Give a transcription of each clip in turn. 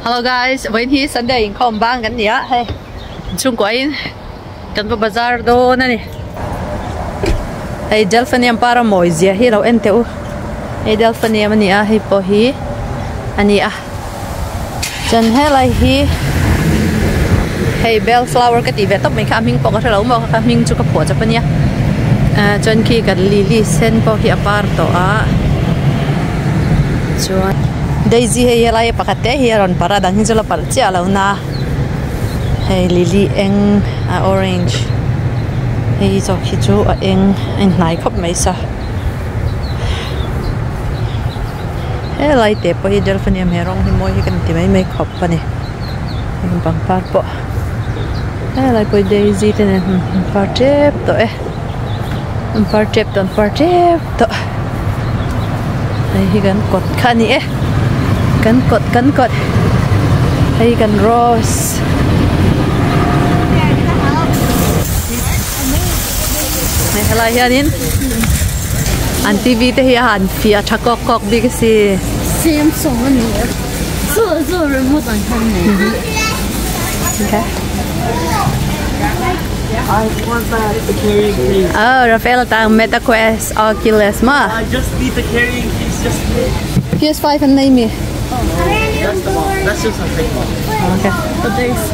Hello guys, vawiin hi Sunday inkhawm bang kan ni a, hei chhungkua in kan va bazar dawn a ni. Hei Delphinium par a mawi zia hi lo en teh u, hei Delphinium a ni a, hei pawh hi a ni a. Chuan helai hi hei bell flower ka tih ve tawp mai kha a hming pawh ka hrelo maw ka hming chu ka phuah chawp ania ah chuan khi kan lily sen pawh khi a par tawh a chuan daisy hei helai a pakhat te hi a rawn parh a dang hi chu la parh chiah lo na hei lily eng a orange hei zawk hi chu a eng a inhnai khawp mai sa. Helai te pawh hi delphinium he rawng hi mawi hi kan ti mai mai khawp a ni heng pangpar pawh helai pawh hi daisy te nen an par tep tawh e an par tep tawh an par tep tawh hei hi kan kawt kha a ni e kan kawt kan kawt hei kan rose. Hei helai hianin an T_V te hi a han fiah tha kawk kawk bik a si. Samsung a ni a chu chu remote an hman nei. Okay. Oh, Rafael tang Meta Quest Oculus ma. I just need the carrying case just PS5 an nei mi. That's the box. That's just a fake box. Okay. But there's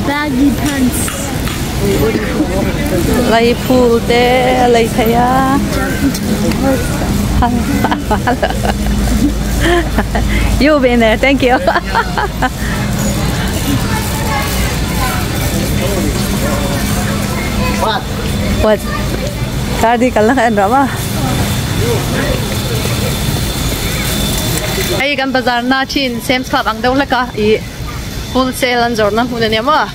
baggy pants. Lei phul te lei thei a. You'll be in there. Thank you. What? What? Kar di kal na ka en ram a. Hei kan bazar na thin Sam's Club ang deuh hlek a ih wholesale an zawrhna hmun ania maw.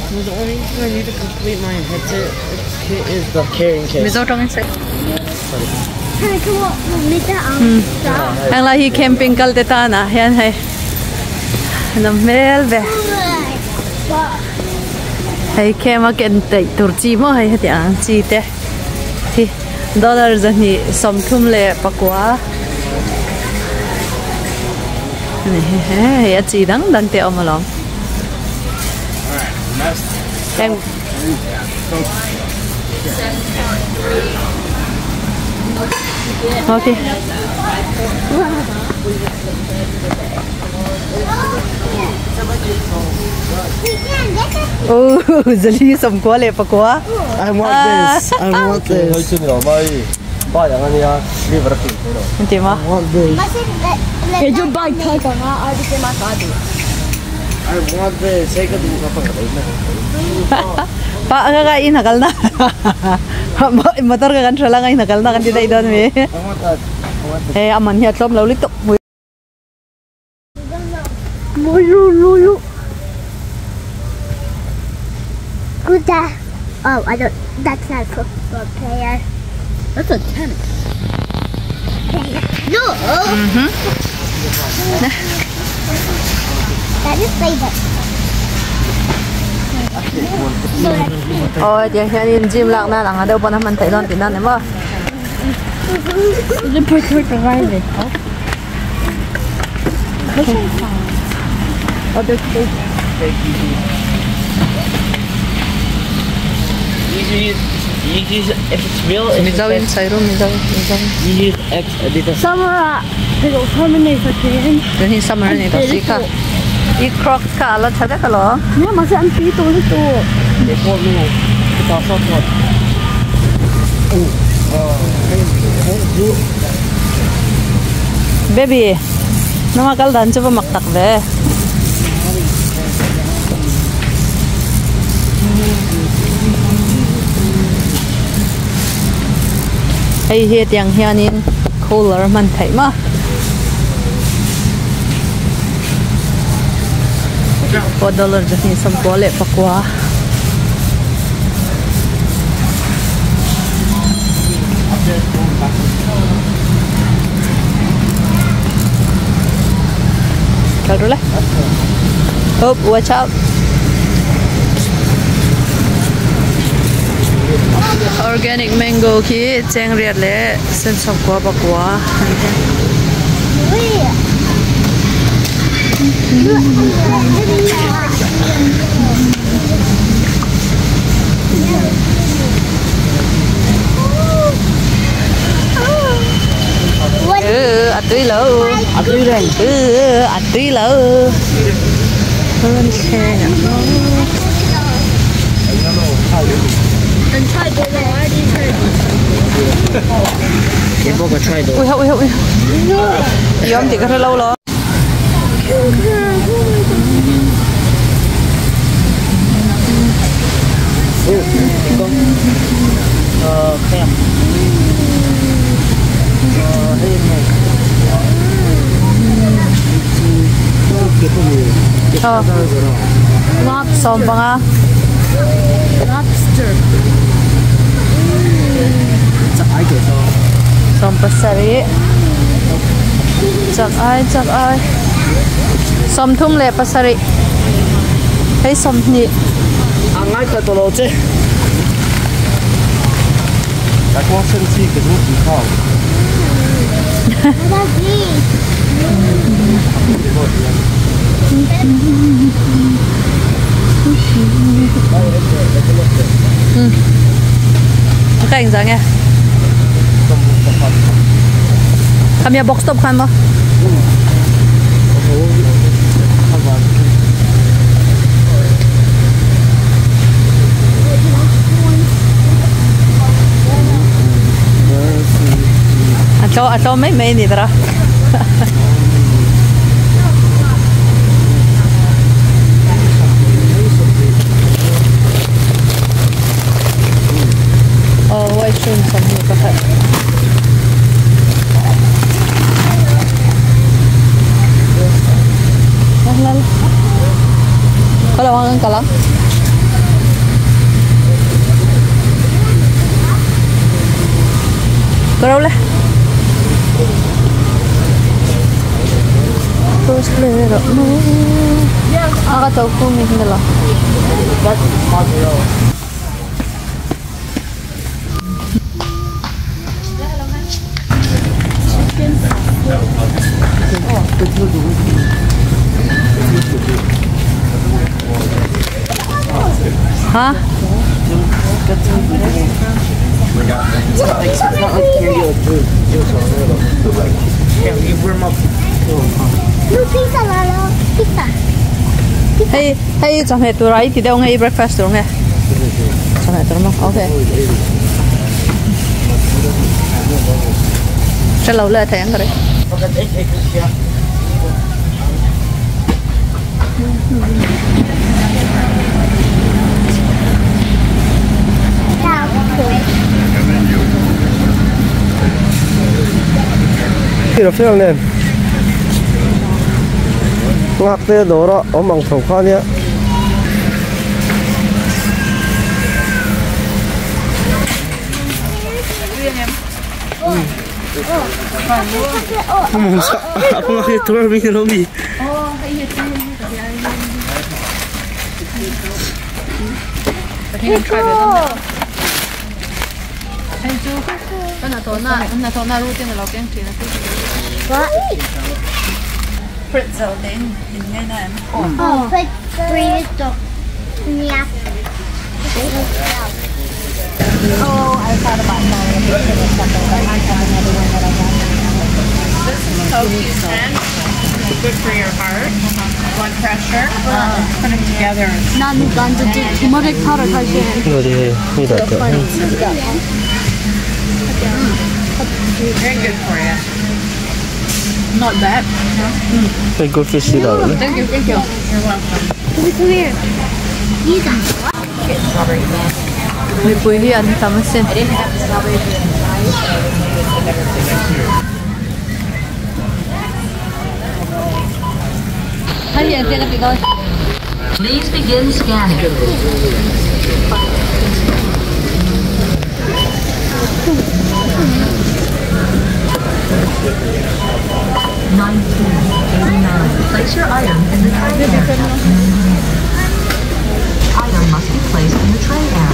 The only thing I need to complete my headset kit is the carrying case. Mizo tawngin sawi. Heng lai hi camping kal te tan ah hian hei nawm hmel ve. Hei camp a ken daih tur chi maw hei heti ang chi te hi dollar 239 ani hi hei a chi dang dang te a awm alawm heng okay. Oh, 494. I want this. I want this. Ti ma? I want this. I want this. Pa ka ka in hakal na. Motor ka kan thala nga in hakal na kan ti dai don mi. I want that. I want this. Hey, aman hi atlom lo lik tok. Oh, I don't. That's not a football player. That's a tennis player. No. That is play that. Oh, tiang hian in gym lak nan anga deuh pawn a hman theih dawn tih nan ni maw? The protect the right. You use, you use, if it's real, it's Mizo in sai ru Mizo Mizo. You use X Adidas. Summer at the terminate for training. Tun hi summer ani tawh si kha. I crocs kha ala tha vek alawm. Yeah, mas an pi to to. Baby, nama kal dan chu va mak tak ve. Hei hi tiang hianin cooler a hman theih maw. Pawh dollar 294. Kal ru le. Oh, watch out. Organic mango khi cheng riat leh sen 94 a ni. Ừ, tui lo. A tui reng. Ừ, a tui lo. Ui ui ui. Yom thì có lâu lo. Sawm panga. Lobster. Sawm pasarih. Chak ai chak ai. Sawm thum leh pasarih. Hei sawmhnih. A ngai ta to lo che. Cái hình dáng nghe. Tham gia box top khan mo. Ato mấy mấy nè đó. Oh, wait, soon some new packet. Kalau orang kalah. Kau lah. Terus lero. Aku tahu kau ni kenapa. Hả? Hey, hey, chẳng hề tôi lấy thì đâu ngay breakfast rồi nghe. Chẳng hề tôi mà, ok. Sẽ lâu lên thấy ăn rồi. Thì phèo nè ngạc tê đồ đó ông bằng thầu khoa nhé. Aku nak keluar pergi lobby. Pretzel đến ngay này. Oh, pretzel. Yeah. Oh, I thought about that. I have another one that I got. This is CoQ10. Good for your heart, blood pressure. Put them together. Very good for you. Not bad. Very good fish, though. Thank you, thank you. You're welcome. Come here. You got strawberry. I didn't have the strawberry inside, so it's the better figure. Please begin scanning. $19.89. Place your item in the tray area. Item must be placed in the tray area.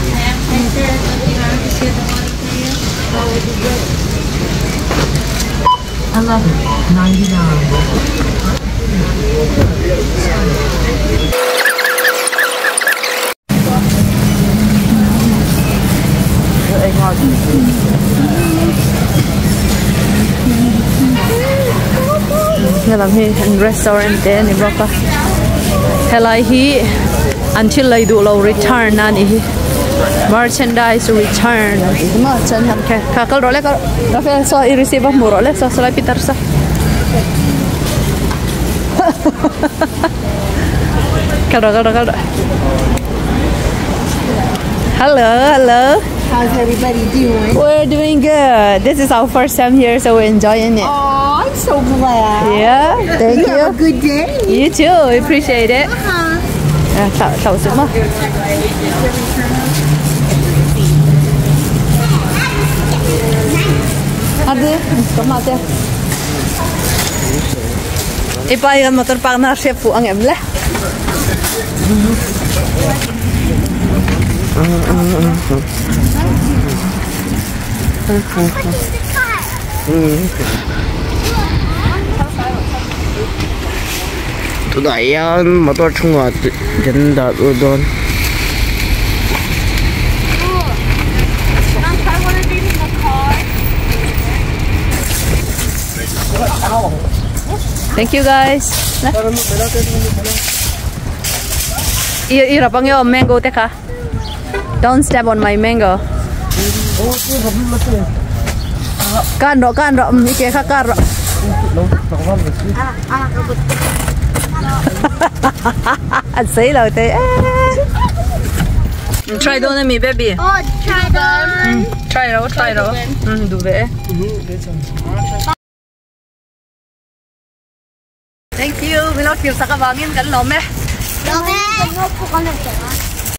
$11.99. Helam hi an restaurant te ani bawk a helai hi an thil lei duh lo return a nih hi merchandise return an tih hi maw chuan kha kal rawh le kal Rafael saw i receive a hmuh rawh le saw sawlai pitar saw kal rawh kal rawh kal rawh hello hello How's everybody doing? We're doing good. This is our first time here, so we're enjoying it. Oh, I'm so glad. Yeah, thank You have a you. good day. You too. We appreciate it. Thảo xuống mà. Ade, có mà thế. Ipa yung motor park na chef po ang emle. Tunah hian motor chungah kan dah lut dawn. Thank you guys. I rapang yo mango te kha. Don't step on my mango. Kan ro ike kha kan ro. Sei lo te. Try don mi baby. Oh, try don. Try ro, try ro. Du ve. Thank you. Mình lo kiểu saka bangin kan lo me. Lo me.